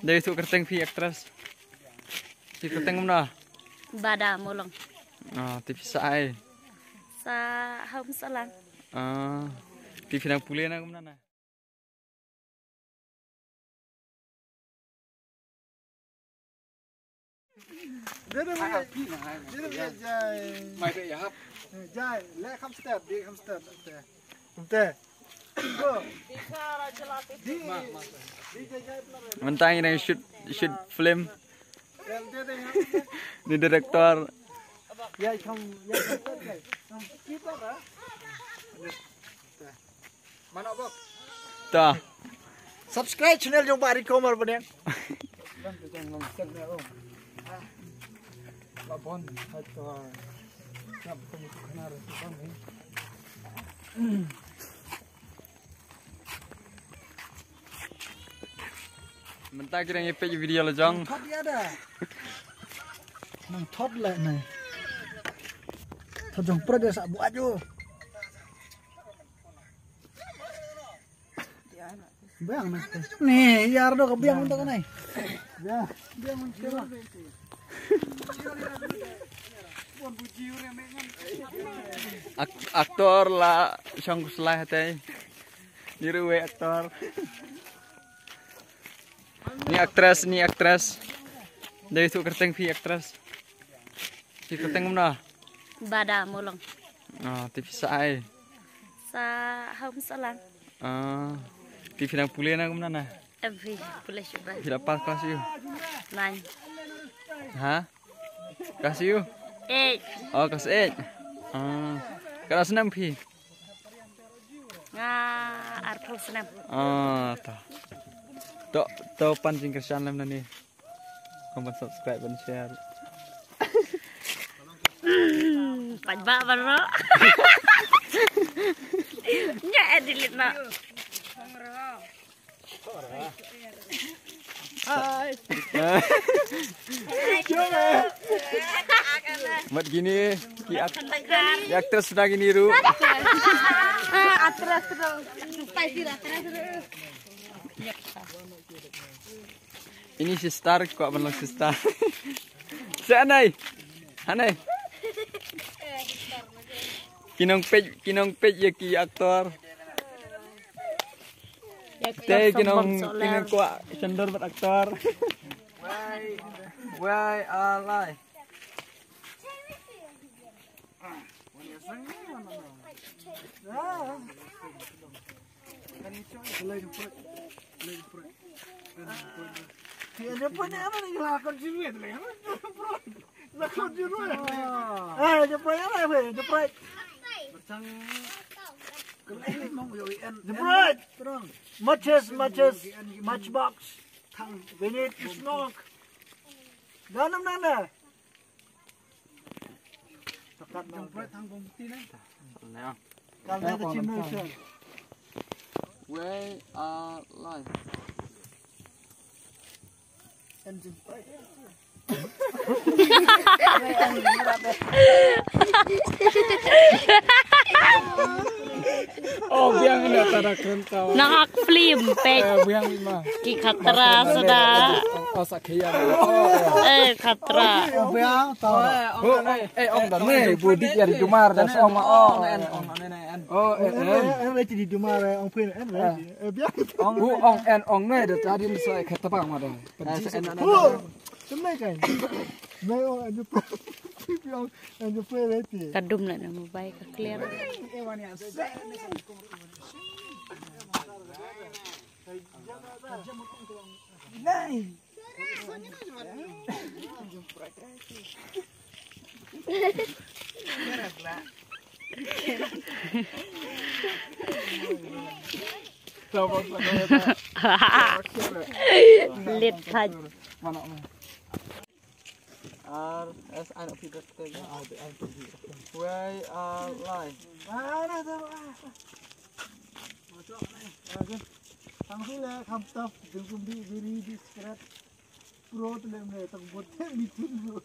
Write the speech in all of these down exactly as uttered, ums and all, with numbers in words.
Dei tu kyrteng phi actress. Phi kyrteng kumno? Bada Molong. Ah, te phi sa ai. Sa Hom Salang. Ah, te phi nang pule na kumno na? Mynta ngi dang shoot, shoot film. Ni director. Ta. Subscribe channel jong Bah Rico Marbaniang. Mynta ki dang ïa peit video la jong. Thot ïa da. Nang thot la nai. Thot jong pret da sa buat ju. Biang na. Ni, ïar do ka biang untuk nai. Ya, biang untuk. Ak-, aktor la shong kuslai hatai. Ni ruwe aktor. Ni actress, ni actress. Dei tu kyrteng phi actress. Phi kyrteng kumno? Bada Molong. Ah, te phi sa ai. Sa Hom Salang. Ah, te phi nang pule na kumno na? Em phi pule shuh ba. Phi la pass class ïu? Nine. Ha? Class ïu? Eight. Oh, class eight. Ah. Katno snem phi? Nga arphew snem. Ah, to. To, to pan jingkyrshan lem na ni. Kong ban subscribe ban share. Hmm, pat ba ban ro. Nya eh delete na. Hai. Mat kine ki ak-, ki actress suda kine ruh. Ah, actress tu. Spicy actress tu. Ini sister, kwah ban long sister. Sa anai. Anai. Ki nongpeit, ki nongpeit ïa ki actor. Te ki nong, ki nongkwah shon dur bad actor. Wei, wei, alai. Matches, matches, matchbox. We need to smoke. Ganam nana. Takat na. Jong pret hang bom ti na. Kal na ta chim na sir. Wei alai. Engine pret. Oh, biang ina tara kren tau. Nang ak film pek. Eh, biang ima. Ki khatra suda. Oh, sakhiya. Eh, khatra. Oh, biang tau. Oh, eh, eh, ong da ne, bu dik ya di jumar da song ma, oh. Oh, eh, eh. Eh, eh, di jumar, eh, ong pin, eh, eh, biang. Ong, ong, en, ong ne, da tadi ni sai khatra ma da. Oh, semai kan. Mai, oh, en, biang, en, biang, eh, ti. Ka dum la na mobile ka clear. Lit thaj. Ar, es, ai, no, phi, phi, phi. Wei, ar, lai. Tang phi le, kham tap, jingkum di, very discreet. Pro tu le, me, tang bot, meeting, bro.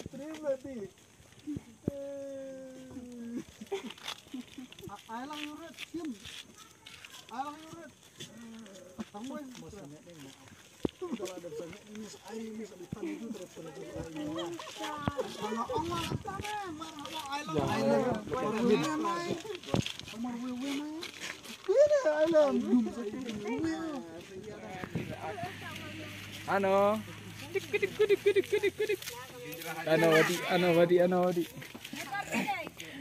Trim lah, di. Ai lang ïa u rit, Kim. Ai lang ïa u rit. Tang wei. Ano. Ano wadi, ano wadi, ano wadi.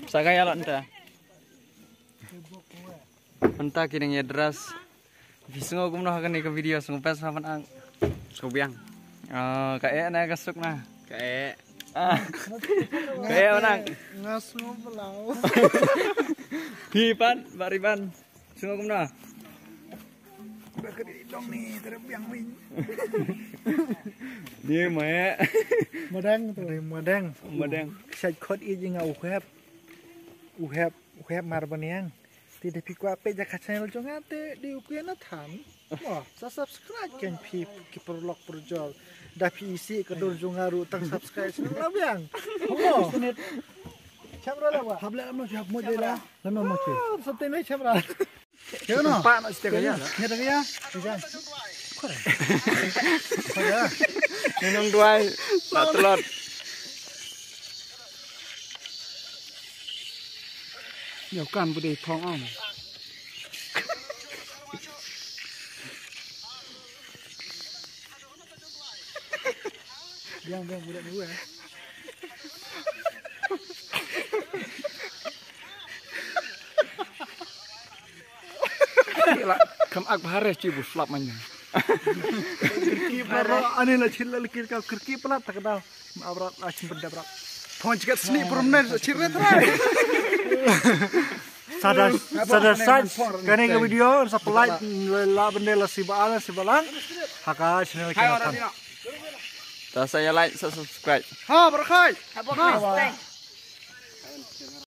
Sa ka ïalap nta. Mynta ki dang ïa dress. Phi sngew kumno ha kane ka video, sngew best ha ban ang. Sngew biang. Ah, ka eh na ka suk na. Ka eh. Ah. Ka eh ban ang. Nga sngew blau. Phi pan, Bah Riban. Sngew kumno. Ba ka dei dong ni, terbiang wing. Ni ma eh. Madang tu. Madang. Madang. Shait khot i jinga u hep. U hep. Ukhep mar baniang. Te da phi kwah peit ïa ka channel jong nga te dei u Kuya Nathan. Mo, sa subscribe kein phi ki paralok parajor. Da phi isih ka dur jong nga ruh tang subscribe sngewbha biang. Mo. Camera la wa. Hap la mo hap mo de la. La mo mo che. Ah, sa te ne camera. Kaya no? Pa na site kaya. Nya da kaya. Kaya. Kaya. Minum duai. Patlot. Ïa kan bu dei phong ong. Biang biang budak ni eh. Ila kam ak bahare ci bu slap manya. Kyrki pala ani la chil la kir ka kyrki pala tak da. Abrat a chim benda brat. Phong jigat sni permen chir re trai. Sada sada saj kane ka video sa like la benda la siba ala siba lang. Haka channel ka. Ta sa ïa like sa subscribe. Ha barakai. Ha barakai.